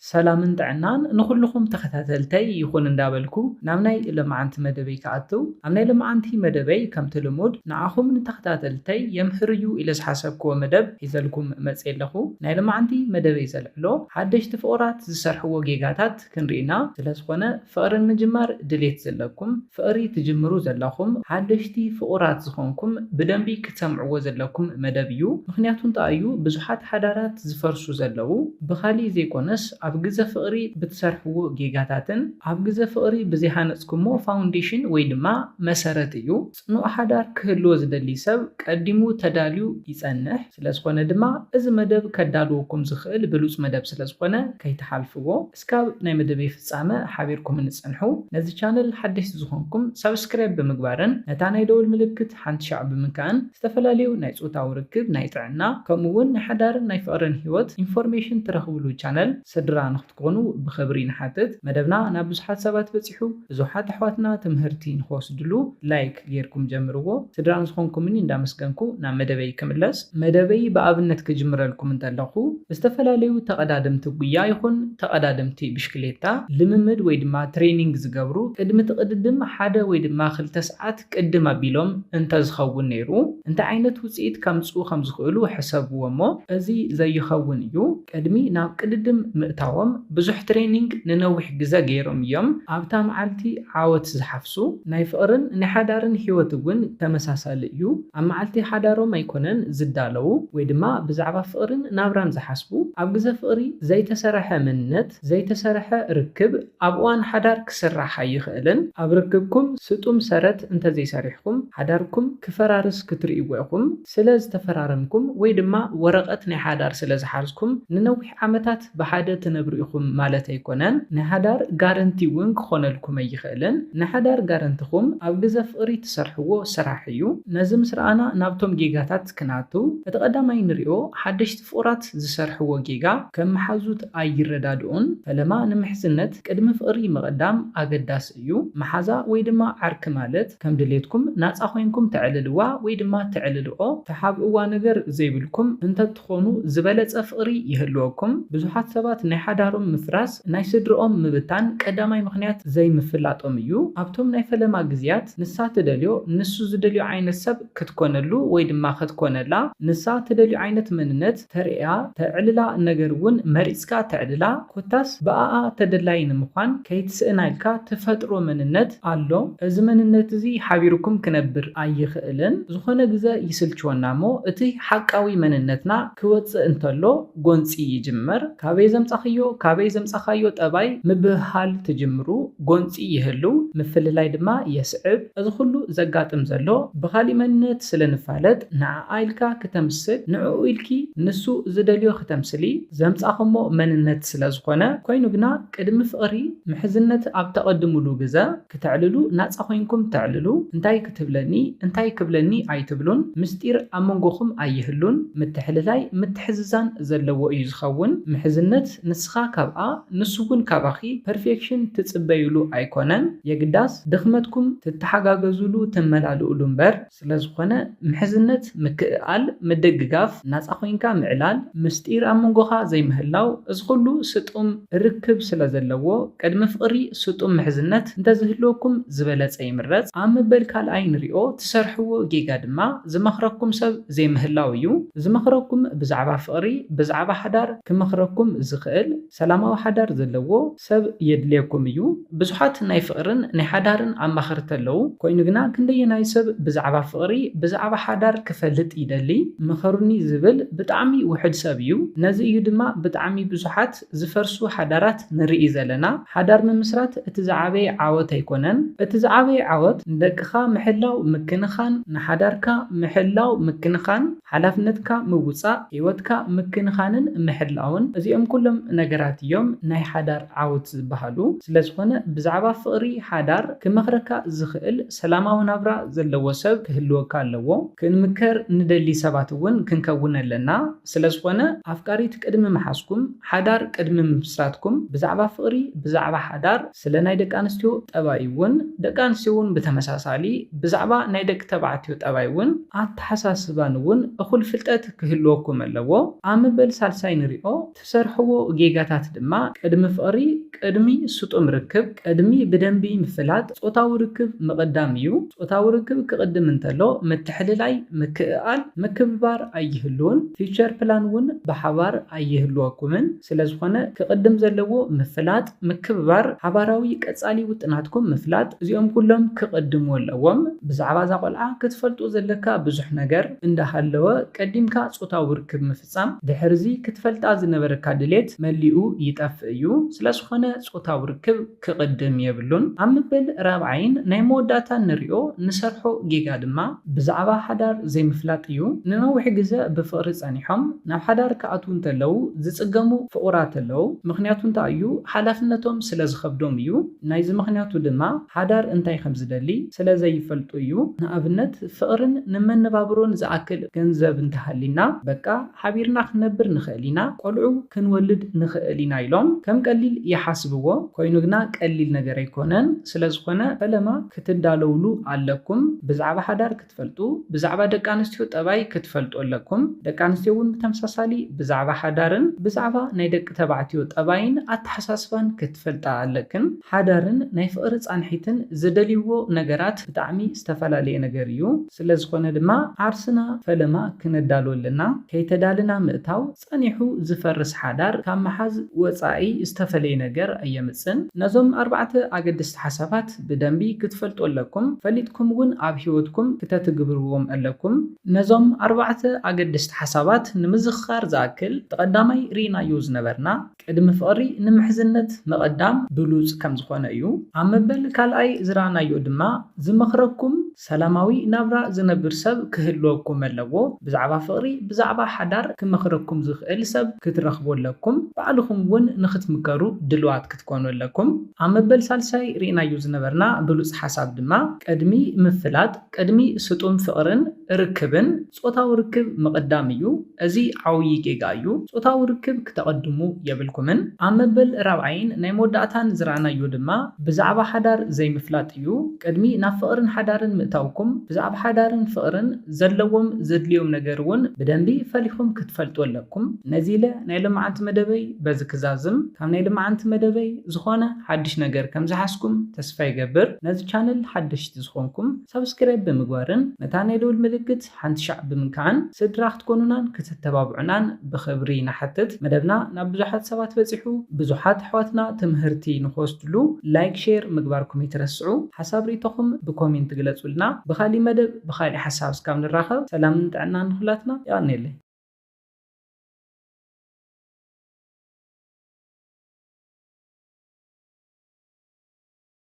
ሰላምን ጥዕናን ንኹልኹም ተኸታተልተይ ይኹን እንዳበልኩ ናብ ናይ ለማዓንቲ መደበይ ክኣትው። ኣብ ናይ ለማዓንቲ መደበይ ከምቲ ልሙድ ንዓኹም ንተኸታተልተይ የምህርዩ ኢለ ዝሓሰብክዎ መደብ ሒዘልኩም መጽየ ኣለኹ። ናይ ለማዓንቲ መደበይ ዘልዕሎ ሓደሽቲ ፍቑራት ዝሰርሕዎ ጌጋታት ክንርኢና። ስለ ዝኾነ ፍቕሪ ንምጅማር ድሌት ዘለኩም፣ ፍቕሪ ትጅምሩ ዘለኹም፣ ሓደሽቲ ፍቑራት ዝኾንኩም ብደንቢ ክትሰምዕዎ ዘለኩም መደብ እዩ። ምኽንያቱ እንታይ እዩ? ብዙሓት ሓዳራት ዝፈርሱ ዘለዉ ብኻሊእ ዘይኮነስ ኣብ ግዘ ፍቕሪ ብትሰርሕዎ ጌጋታትን ኣብ ግዘ ፍቕሪ ብዘይሃነፅኩሞ ፋውንዴሽን ወይ ድማ መሰረት እዩ። ፅኑዕ ሓዳር ክህልዎ ዝደሊ ሰብ ቀዲሙ ተዳልዩ ይፀንሕ። ስለዝኾነ ድማ እዚ መደብ ከዳልወኩም ዝኽእል ብሉፅ መደብ ስለዝኾነ ከይትሓልፍዎ። እስካብ ናይ መደበይ ፍፃመ ሓቢርኩም ንፅንሑ። ነዚ ቻነል ሓደሽቲ ዝኾንኩም ሳብስክራይብ ብምግባርን ነታ ናይ ደወል ምልክት ሓንቲ ሻዕ ብምንካእን ዝተፈላለዩ ናይ ጾታዊ ርክብ፣ ናይ ጥዕና፣ ከምኡ እውን ናይ ሓዳርን ናይ ፍቕርን ህይወት ኢንፎርሜሽን ትረኽብሉ ቻነል ስድራ ንክትኮኑ ብኽብሪ ንሓትት። መደብና ናብ ብዙሓት ሰባት በፂሑ ብዙሓት ኣሕዋትና ትምህርቲ ንክወስድሉ ላይክ ጌርኩም ጀምርዎ። ስድራ ንዝኾንኩምኒ እንዳመስገንኩ ናብ መደበይ ክምለስ። መደበይ ብኣብነት ክጅምረልኩም እንተለኹ ብዝተፈላለዩ ተቐዳደምቲ ጉያ ይኹን ተቐዳደምቲ ብሽክሌታ ልምምድ ወይ ድማ ትሬኒንግ ዝገብሩ ቅድሚ ትቕድድም ሓደ ወይ ድማ ክልተ ሰዓት ቅድም ኣቢሎም እንተዝኸውን ነይሩ እንታይ ዓይነት ውፅኢት ከምፅኡ ከምዝኽእሉ ሕሰብዎ እሞ እዚ ዘይኸውን እዩ። ቅድሚ ናብ ቅድድም ምእታዎም ብዙሕ ትሬኒንግ ንነዊሕ ግዘ ገይሮም እዮም ኣብታ መዓልቲ ዓወት ዝሓፍሱ። ናይ ፍቕርን ናይ ሓዳርን ህይወት እውን ተመሳሳሊ እዩ። ኣብ መዓልቲ ሓዳሮም ኣይኮነን ዝዳለዉ ወይ ድማ ብዛዕባ ፍቕርን ናብራን ዝሓስቡ። ኣብ ግዘ ፍቕሪ ዘይተሰረሐ መንነት፣ ዘይተሰረሐ ርክብ ኣብ እዋን ሓዳር ክስራሕ ኣይኽእልን። ኣብ ርክብኩም ስጡም ሰረት እንተዘይሰሪሕኩም ሓዳርኩም ክፈራርስ ክትርእይዎ ኢኹም። ስለ ዝተፈራረምኩም ወይ ድማ ወረቐት ናይ ሓዳር ስለ ዝሓዝኩም ንነዊሕ ዓመታት ብሓደ ትነብሩ ኢኹም ማለት ኣይኮነን። ናይ ሓዳር ጋረንቲ እውን ክኾነልኩም ኣይኽእልን። ናይ ሓዳር ጋረንትኹም ኣብ ግዘ ፍቕሪ ትሰርሕዎ ስራሕ እዩ። ነዚ ምስ ረኣና ናብቶም ጌጋታት ክንኣቱ እቲ ቀዳማይ ንሪኦ ሓደሽቲ ፍቑራት ዝሰርሕዎ ጌጋ ከም መሓዙት ኣይረዳድኡን። ፈለማ ንምሕዝነት ቅድሚ ፍቕሪ ምቕዳም ኣገዳሲ እዩ። መሓዛ ወይ ድማ ዓርኪ ማለት ከም ድሌትኩም ናፃ ኮይንኩም ተዕልልዋ ወይ ድማ ተዕልልኦ። ተሓብእዋ ነገር ዘይብልኩም እንተትኾኑ ዝበለፀ ፍቕሪ ይህልወኩም። ብዙሓት ሰባት ናይ ሓዳሮም ምፍራስ ናይ ስድርኦም ምብታን ቀዳማይ ምኽንያት ዘይምፍላጦም እዩ። ኣብቶም ናይ ፈለማ ግዝያት ንሳ ትደልዮ ንሱ ዝደልዮ ዓይነት ሰብ ክትኮነሉ ወይ ድማ ክትኮነላ፣ ንሳ ትደልዮ ዓይነት መንነት ተርእያ፣ ተዕልላ፣ ነገር እውን መሪፅካ ተዕልላ፣ ኮታስ ብኣኣ ተደላይ ንምዃን ከይትስእና ኢልካ ትፈጥሮ መንነት ኣሎ። እዚ መንነት እዚ ሓቢርኩም ክነብር ኣይኽእልን። ዝኾነ ግዘ ይስልችወና እሞ እቲ ሓቃዊ መንነትና ክወፅእ እንተሎ ጎንፂ ይጅመር። ካበይ ዘምፃኽዮ፣ ካበይ ዘምፃኻዮ ጠባይ ምብህሃል ትጅምሩ፣ ጎንፂ ይህልው፣ ምፍልላይ ድማ የስዕብ። እዚ ኩሉ ዘጋጥም ዘሎ ብኻሊእ መንነት ስለ ንፋለጥ ንዓኣ ኢልካ ክተምስል፣ ንዕኡ ኢልኪ ንሱ ዝደልዮ ክተምስሊ ዘምፃኽሞ መንነት ስለ ዝኾነ ኮይኑ ግና ቅድሚ ፍቕሪ ምሕዝነት ኣብ ተቐድምሉ ግዘ ክተዕልሉ ናፃ ኮይንኩም ተዕልሉ። እንታይ ክትብለኒ እንታይ ክብለኒ ኣይትብሉን። ምስጢር ኣብ መንጎኹም ኣይህሉን። ምትሕልላይ ምትሕዝዛን ዘለዎ እዩ ዝኸውን። ምሕዝነት ንስኻ ካብኣ ንሱ እውን ካባኺ ፐርፌክሽን ትፅበይሉ ኣይኮነን። የግዳስ ድኽመትኩም ትተሓጋገዙሉ ትመላልኡሉ እምበር። ስለዝኾነ ምሕዝነት ምክእኣል ምድግጋፍ ናፃ ኮይንካ ምዕላል ምስጢር ኣብ መንጎኻ ዘይምህላው እዚ ኩሉ ስጡም ርክብ ስለ ዘለዎ ቅድሚ ፍቕሪ ስጡም ምሕዝነት እንተዝህልወኩም ዝበለፀ ይምረፅ። ኣብ ምበል ካልኣይ ንሪኦ ትሰርሕዎ ጌጋ ድማ ዝመኽረኩም ሰብ ዘይምህላው እዩ። ዝመኽረኩም ብዛዕባ ፍቕሪ ብዛዕባ ሓዳር ክመኽረኩም ዝኽእል ሰላማዊ ሓዳር ዘለዎ ሰብ የድልየኩም እዩ። ብዙሓት ናይ ፍቕርን ናይ ሓዳርን ኣማኸርቲ ኣለዉ። ኮይኑ ግና ክንደየናይ ሰብ ብዛዕባ ፍቕሪ ብዛዕባ ሓዳር ክፈልጥ ይደሊ? ምኸሩኒ ዝብል ብጣዕሚ ውሑድ ሰብ እዩ። ነዚ እዩ ድማ ብጣዕሚ ብዙሓት ዝፈርሱ ሓዳራት ንርኢ ዘለና። ሓዳር ምምስራት እቲ ዝዓበየ ዓወት ኣይኮነን። እቲ ዝዓበየ ዓወት ንደቅኻ ምሕላው ምክንኻን፣ ንሓዳርካ ምሕላው ምክንኻን፣ ሓላፍነትካ ምውፃእ፣ ህይወትካ ምክንኻንን ምሕላውን እዚኦም ኩሎም ነገራት እዮም ናይ ሓዳር ዓወት ዝበሃሉ። ስለዝኾነ ብዛዕባ ፍቕሪ ሓዳር ክመኽረካ ዝኽእል ሰላማዊ ናብራ ዘለዎ ሰብ ክህልወካ ኣለዎ። ክንምከር ንደሊ ሰባት እውን ክንከውን ኣለና። ስለዝኾነ ኣፍቃሪት ቅድሚ ምሓዝኩም፣ ሓዳር ቅድሚ ምምስራትኩም ብዛዕባ ፍቕሪ ብዛዕባ ሓዳር ስለ ናይ ደቂ ኣንስትዮ ጠባይ እውን ደቂ ኣንስትዮ እውን ብተመሳሳሊ ብዛዕባ ናይ ደቂ ተባዕትዮ ጠባይ እውን ኣተሓሳስባን እውን እኹል ፍልጠት ክህልወኩም ኣለዎ። ኣብ ምበል ሳልሳይ ንሪኦ ትሰርሕዎ ጌጋ ጌጋታት ድማ ቅድሚ ፍቕሪ፣ ቅድሚ ስጡም ርክብ፣ ቅድሚ ብደንቢ ምፍላጥ ጾታዊ ርክብ ምቕዳም እዩ። ጾታዊ ርክብ ክቕድም እንተሎ ምትሕልላይ፣ ምክእኣል፣ ምክብባር ኣይህልውን። ፊውቸር ፕላን እውን ብሓባር ኣይህልወኩምን። ስለ ዝኾነ ክቕድም ዘለዎ ምፍላጥ፣ ምክብባር፣ ሓባራዊ ቀጻሊ ውጥናትኩም ምፍላጥ፣ እዚኦም ኩሎም ክቕድሙ ኣለዎም። ብዛዕባ እዛ ቆልዓ ክትፈልጦ ዘለካ ብዙሕ ነገር እንዳሃለወ ቀዲምካ ጾታዊ ርክብ ምፍጻም፣ ድሕርዚ ክትፈልጣ ዝነበረካ ድሌት መሊኡ ይጠፍእ እዩ። ስለ ዝኾነ ጾታዊ ርክብ ክቕድም የብሉን። ኣብ መበል ራብዓይን ናይ መወዳእታን ንሪኦ ንሰርሖ ጌጋ ድማ ብዛዕባ ሓዳር ዘይምፍላጥ እዩ። ንነዊሕ ግዘ ብፍቕሪ ጸኒሖም ናብ ሓዳር ክኣትዉ እንተለዉ ዝጽገሙ ፍቑራት ኣለዉ። ምኽንያቱ እንታይ እዩ? ሓላፍነቶም ስለ ዝኸብዶም እዩ። ናይዚ ምኽንያቱ ድማ ሓዳር እንታይ ከም ዝደሊ ስለ ዘይፈልጡ እዩ። ንኣብነት ፍቕርን ንመነባብሮን ዝኣክል ገንዘብ እንተሃሊና በቃ ሓቢርና ክንነብር ንኽእል ኢና፣ ቆልዑ ክንወልድ ንኽእል ኢና ኢሎም ከም ቀሊል ይሓስብዎ። ኮይኑ ግና ቀሊል ነገር ኣይኮነን። ስለ ዝኾነ ፈለማ ክትዳለውሉ ኣለኩም። ብዛዕባ ሓዳር ክትፈልጡ፣ ብዛዕባ ደቂ ኣንስትዮ ጠባይ ክትፈልጡ ኣለኩም። ደቂ ኣንስትዮ እውን ብተመሳሳሊ ብዛዕባ ሓዳርን ብዛዕባ ናይ ደቂ ተባዕትዮ ጠባይን ኣተሓሳስባን ክትፈልጣ ኣለክን። ሓዳርን ናይ ፍቕሪ ጻንሒትን ዝደልይዎ ነገራት ብጣዕሚ ዝተፈላለየ ነገር እዩ። ስለ ዝኾነ ድማ ዓርስና ፈለማ ክነዳሉ ኣለና። ከይተዳልና ምእታው ጸኒሑ ዝፈርስ ሓዳር ካብ ምሓዝ ወጻኢ ዝተፈለየ ነገር ኣየምጽን። ነዞም ኣርባዕተ ኣገደስቲ ሓሳባት ብደንቢ ክትፈልጡ ኣለኩም። ፈሊጥኩም እውን ኣብ ህይወትኩም ክተትግብርዎም ኣለኩም። ነዞም ኣርባዕተ ኣገደስቲ ሓሳባት ንምዝኽኻር ዝኣክል፣ እቲ ቀዳማይ ርኢናዮ ዝነበርና ቅድሚ ፍቕሪ ንምሕዝነት ምቕዳም ብሉጽ ከም ዝኾነ እዩ። ኣብ መበል ካልኣይ ዝረኣናዮ ድማ ዝመኽረኩም ሰላማዊ ናብራ ዝነብር ሰብ ክህልወኩም ኣለዎ። ብዛዕባ ፍቕሪ፣ ብዛዕባ ሓዳር ክመኽረኩም ዝኽእል ሰብ ክትረኽቡ ኣለኩም። ባዕልኹም እውን ንኽትምከሩ ድልዋት ክትኮኑ ኣለኩም። ኣብ መበል ሳልሳይ ርኢናዮ ዝነበርና ብሉጽ ሓሳብ ድማ ቅድሚ ምፍላጥ፣ ቅድሚ ስጡም ፍቕርን ርክብን ጾታዊ ርክብ ምቕዳም እዩ። እዚ ዓብዪ ጌጋ እዩ። ጾታዊ ርክብ ክተቐድሙ የብልኩምን። ኣብ መበል ራብዓይን ናይ መወዳእታን ዝረኣናዮ ድማ ብዛዕባ ሓዳር ዘይምፍላጥ እዩ። ቅድሚ ናብ ፍቕርን ሓዳርን ምእታውኩም ብዛዕባ ሓዳርን ፍቕርን ዘለዎም ዘድልዮም ነገር እውን ብደንቢ ፈሊኹም ክትፈልጡ ኣለኩም። ነዚ ኢለ ናይ ሎማዓንቲ መደበይ በዚ ክዛዝም። ካብ ናይ ሎማዓንቲ መደበይ ዝኾነ ሓድሽ ነገር ከም ዝሓዝኩም ተስፋ ይገብር። ነዚ ቻነል ሓደሽቲ ዝኾንኩም ሳብስክራይብ ብምግባርን ነታ ናይ ደውል ምልክት ሓንቲ ሻዕ ብምንካዕን ስድራ ክትኮኑናን ክትተባብዑናን ብኽብሪ ንሓትት። መደብና ናብ ብዙሓት ሰባት በጺሑ ብዙሓት ኣሕዋትና ትምህርቲ ንክወስድሉ ላይክ፣ ሼር ምግባርኩም ይትረስዑ። ሓሳብ ርእይቶኹም ብኮሜንት ግለጹልና። ብኻሊእ መደብ ብኻሊእ ሓሳብ እስካብ ንራኸብ ሰላምን ጥዕናን ንኹላትና። የቐንየለይ።